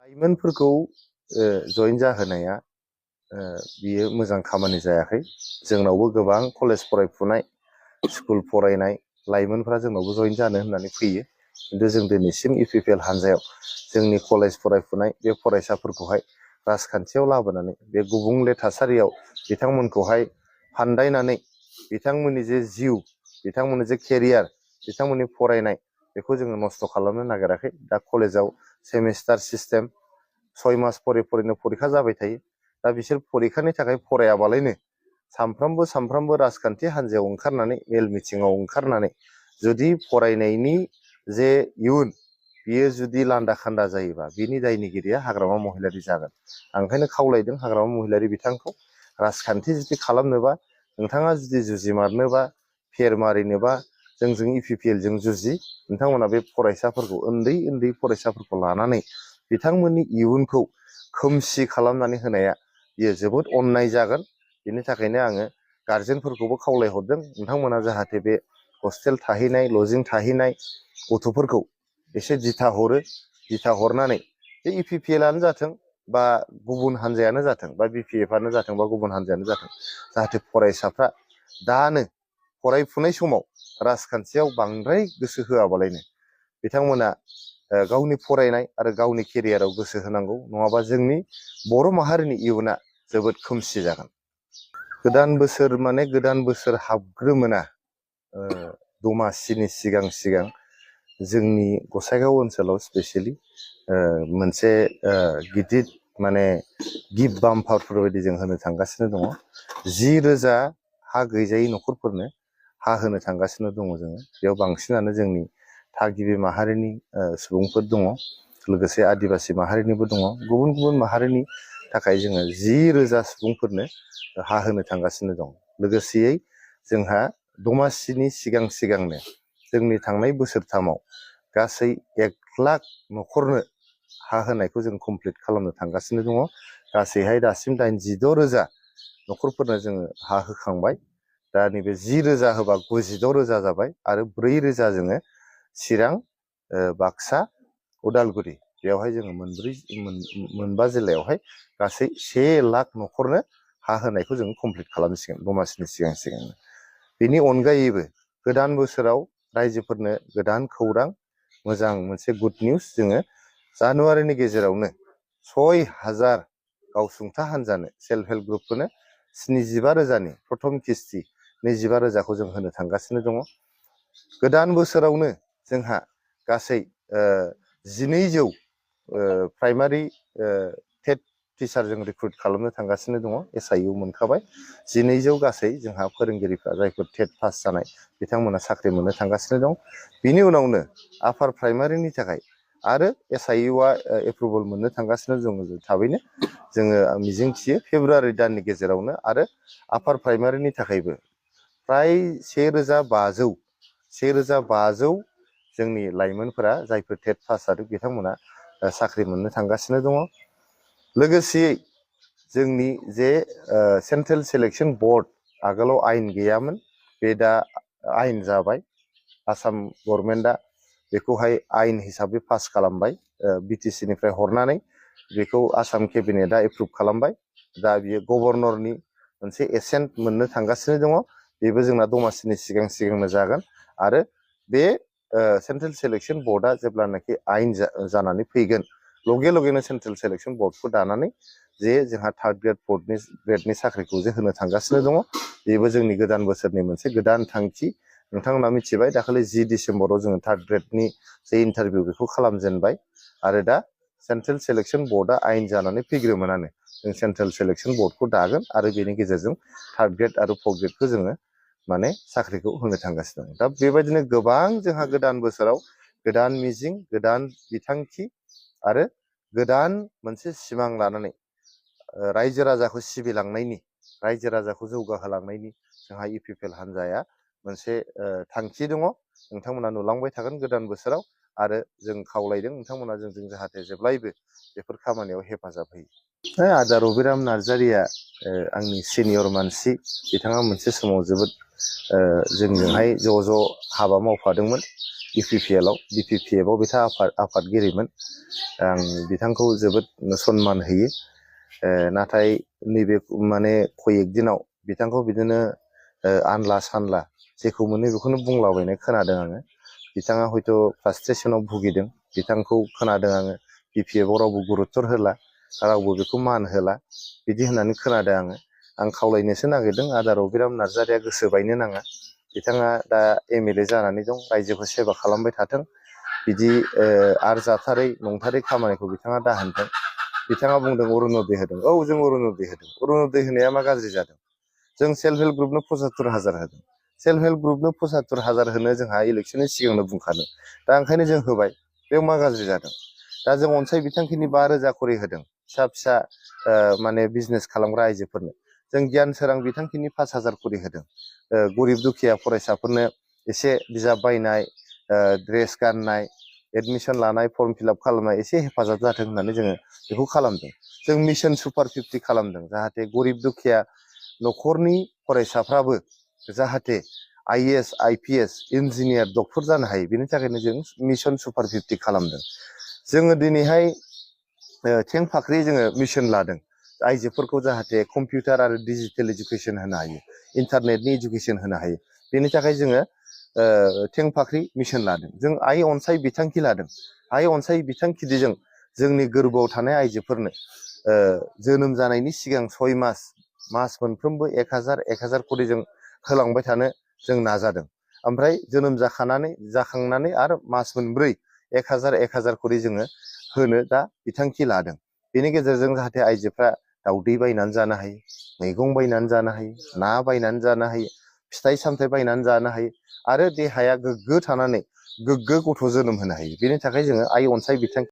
लाइमोनफोरखौ जइन जाहोनाया बियो मोजां खामानि जायाखै। जोंनावबो गोबां कलेज फरायफुनाय स्कुल फरायनाय लाइमोनफ्रा जोंनावबो जइन जानो होननानै फैयो, खिन्थु जों दिनैसिम इउपिपिएल हान्जायाव जोंनि कलेज फरायफुनाय बे फरायसाफोरखौहाय राजखान्थियाव लाबोनानै बे गुबुंले थासारियाव बिथांमोनखौहाय फान्दायनानै बिथांमोननि जे जिउ, बिथांमोननि जे केरियार, बिथांमोननि फरायनाय बेखौ जोङो नस्थ' खालामनो नागिराखै। दा कलेजाव सेमिस्टार सिस्टेम 6 मास फरायनो फरिखा जाबाय थायो। दा बिसोर फरिखानि थाखाय फरायाबालायनो सामफ्रामबो राजखान्थि हान्जायाव ओंखारनानै मेल मिथिङाव ओंखारनानै जुदि फरायनायनि जे इयुन बियो जुदि लान्दा खान्दा जायोबा बिनि दायनिगिरिया हाग्रामा महिलारि जागोन। आं ओंखायनो खावलायदों हाग्रामा महिलारि बिथांखौ, राजखान्थि जुदि खालामनोबा, नोंथाङा जुदि जुजिमारनोबा, फेर मारिनोबा जोंजों इउपिपिएलजों जुजि। नोंथांमोना बे फरायसाफोरखौ, उन्दै फरायसाफोरखौ लानानै बिथांमोननि इयुनखौ खोमसि खालामनानै होनाया बियो जोबोद अन्याय जागोन। बेनि थाखायनो आङो गार्जेनफोरखौबो खावलायहरदों, नोंथांमोना जाहाथे बे हस्टेल थाहैनाय, लजिं थाहैनाय गथ'फोरखौ एसे दिथा हरो। दिथा हरनानै बे इउपिपिएलआनो जाथों बा गुबुन हान्जायानो जाथों, बा बिपिएफआनो जाथों बा गुबुन हान्जायानो जाथों, जाहाथे फरायसाफ्रा दानो फरायफुनाय समाव राजखान्थियाव बांद्राय गोसो होआबालायनो बिथांमोना गावनि फरायनाय आरो गावनि केरियाराव गोसो होनांगौ। नङाबा जोंनि बर' माहारिनि इयुना जोबोद खोमसि जागोन। गोदान बोसोर माने गोदान बोसोर हाबग्रोमोना दमासिनि सिगां जोंनि गसाइगाव ओनसोलाव स्पेसियेलि मोनसे गिदिर माने गिफ्ट बाम्पारफोर बायदि जों होनो थांगासिनो दङ। 10,000 हा गैजायै न'खरफोरनो हा होनो थांगासिनो दङ जोङो। बेयाव बांसिनानो जोंनि थागिबि माहारिनि सुबुंफोर दङ, लोगोसे आदिबासि माहारिनिबो दङ। गुबुन माहारिनि थाखाय जोङो 10,000 सुबुंफोरनो हा होनो थांगासिनो दं। लोगोसेयै जोंहा दमासिनि सिगांनो जोंनि थांनाय बोसोरथामाव गासै 1 लाख न'खरनो हा होनायखौ जों कमप्लिट खालामनो थांगासिनो दङ। गासैहाय दासिम 86,000 न'खरफोरनो जोङो हा होखांबाय। दा नैबे 10,000 होबा 96,000 जाबाय, आरो 4,000 जोङो चिरां, बाक्सा, उदालगुरि बेयावहाय जोङो मोनबा जिल्लायावहाय गासै 1 लाख न'खरनो हा होनायखौ जों कमप्लिट खालामसिगोन दमासिनि सिगांनो। बेनि अनगायैबो गोदान बोसोराव रायजोफोरनो गोदान खौरां, मोजां मोनसे गुड निउस, जोङो जानुवारिनि गेजेरावनो 6,000 गावसुंथा हान्जानो, सेल्फ हेल्प ग्रुपफोरनो 75,000नि प्रथम किस्ति 25,000खौ जों होनो थांगासिनो दङ। गोदान बोसोरावनो जोंहा गासै 1,200 प्राइमारि टेट टिचार जों रिक्रुट खालामनो थांगासिनो दङ। SIU मोनखाबाय। 1,200 गासै जोंहा फोरोंगिरिफ्रा जायफोर टेट पास जानाय बिथांमोना साख्रि मोननो थांगासिनो दं। बिनि उनावनो आपार प्राइमारिनि थाखाय आरो SIUआ एप्रुभेल मोननो थांगासिनो दङ। थाबैनो जोङो मिजिंथियो फेब्रुवारि दाननि गेजेरावनो, आरो आपार प्राइमारिनि थाखायबो फ्राय 1,500 जोंनि लाइमोनफोरा जायफोर टेट पास जादों बिथांमोना साख्रि मोननो थांगासिनो दङ। लोगोसेयै जोंनि जे सेन्ट्रेल सिलेक्सन बोर्ड, आगोलाव आयेन गैयामोन, बे दा आयेन जाबाय। आसाम गभर्नमेन्टआ बेखौहाय आयेन हिसाबै पास खालामबाय। BTC निफ्राय हरनानै बेखौ आसाम केबिनेटआ एप्रुभ खालामबाय। दा बियो गभर्नरनि मोनसे एसेन्ट मोननो थांगासिनो दङ। बेबो जोंना दमासिनि सिगांनो जागोन। आरो बे सेन्ट्रेल सिलेक्सन बर्डआ जेब्लानाखि आयेन जानानै फैगोन, लगेनो सेन्ट्रेल सिलेक्सन बर्डखौ दानानै जे जोंहा 3rd ग्रेडनि साख्रिखौ जे होनो थांगासिनो दङ। बेबो जोंनि गोदान बोसोरनि मोनसे गोदान थांखि। नोंथांमोना मिथिबाय, दाखालि 10 डिसेम्बराव जोङो 3rd ग्रेडनि जे इन्टारभिउ बेखौ खालामजेनबाय। आरो दा सेन्ट्रेल सिलेक्सन बर्डआ आयेन जानानै फैग्रोमोनानो जों सेन्ट्रेल सिलेक्सन बर्डखौ दागोन, आरो बेनि गेजेरजों 3rd ग्रेड आरो 4th ग्रेडखौ जोङो माने साख्रिखौ होनो थांगासिनो दं। दा बेबायदिनो गोबां जोंहा गोदान बोसोराव गोदान मिजिं, गोदान बिथांखि आरो गोदान मोनसे सिमां लानानै रायजो राजाखौ सिबिलांनायनि, रायजो राजाखौ जौगाहोलांनायनि जोंहा इउपिपिएल हान्जाया मोनसे थांखि दङ। नोंथांमोना नुलांबाय थागोन गोदान बोसोराव, आरो जों खावलायदों नोंथांमोना जोंजों जाहाथे जेब्लायबो बेफोर खामानियाव हेफाजाब होयो। आदा रबिराम नार्जारिया आंनि सिनियर मानसि। बिथाङा मोनसे समाव जोबोद जोंजोंहाय ज' हाबा मावफादोंमोन। UPPL आव BPPF आव बिथाङा आफादगिरिमोन। आं बिथांखौ जोबोद सनमान होयो। नाथाय नैबे माने कयेक दिनाव बिथांखौ बिदिनो आनला सानला जेखौ मोनो बेखौनो बुंलाबायनाय खोनादों आङो। बिथाङा हयथ' फ्रास्ट्रेसनाव भुगिदों। बिथांखौ खोनादों आङो BPF आव रावबो गुरुत्तर होला, रावबो बेखौ मान होला, बिदि होननानै खोनादों आङो। आं खावलायनोसो नागिरदों आदा रबिराम नार्जारिया गोसो बायनो नाङा। बिथाङा दा MLA जानानै दं, रायजोखौ सेबा खालामबाय थाथों। बिदि आरजाथारै नंथारै खामानिखौ बिथाङा दा होनथों। बिथाङा बुंदों अरुनदय होदों। औ, जों अरुनदय होदों। अरुनदय होनाया मा गाज्रि जादों? जों सेल्फ हेल्प ग्रुपनो 75,000 होदों। सेल्फ हेल्प ग्रुपनो 75,000 होनो जोंहा इलेक्सननि सिगांनो बुंखादों। दा ओंखायनो जों होबाय। बेयाव मा गाज्रि जादों? दा जों अनसाय बिथांखिनि 5,000 खरि होदों फिसा फिसा माने बिजनेस खालामग्रा आइजोफोरनो। जों गियान सोरां बिथांखिनि 5,000 खरि होदों। गरिब दुखिया फरायसाफोरनो एसे बिजाब बायनाय, ड्रेस गाननाय, एडमिसन लानाय, फर्म फिलाप खालामनाय एसे हेफाजाब जाथों होननानै जोङो बेखौ खालामदों। जों मिशन सुपार 50 खालामदों, जाहाथे गरिब दुखिया न'खरनि फरायसाफ्राबो जाहाथे IAS, IPS, इन्जिनियार, डक्टर जानो हायो। बेनि थाखायनो जों मिशन सुपार 50 खालामदों। जोङो दिनैहाय थें फाख्रि जोङो मिशन लादों। आइजोफोरखौ जाहाथे कम्पिउटार आरो डिजिटेल इडुकेसन होनो हायो, इन्टारनेटनि इडुकेसन होनो हायो। बेनि थाखाय जोङो थें फाख्रि मिशन लादों। जों आइ अनसाय बिथांखि लादों। आइ अनसाय बिथांखिजों जोंनि गोरबोआव थानाय आइजोफोरनो जोनोम जानायनि सिगां 6 मास मोनफ्रोमबो 1,000 खरि जों होलांबाय थानो जों नाजादों। ओमफ्राय जोनोम जाखांनानै आरो मास मोनब्रै 1,000 खरि जोङो होनो दा बिथांखि लादों। बेनि गेजेरजों जाहाथे आइजोफ्रा दाउदै बायनानै जानो हायो, मैगं बायनानै जानो हायो, ना बायनानै जानो हायो, फिथाइ सामथाइ बायनानै जानो हायो, आरो देहाया गोग्गो थानानै गोग्गो गथ' जोनोम होनो हायो। बेनि थाखाय जोङो आइ अनसाय बिथांखि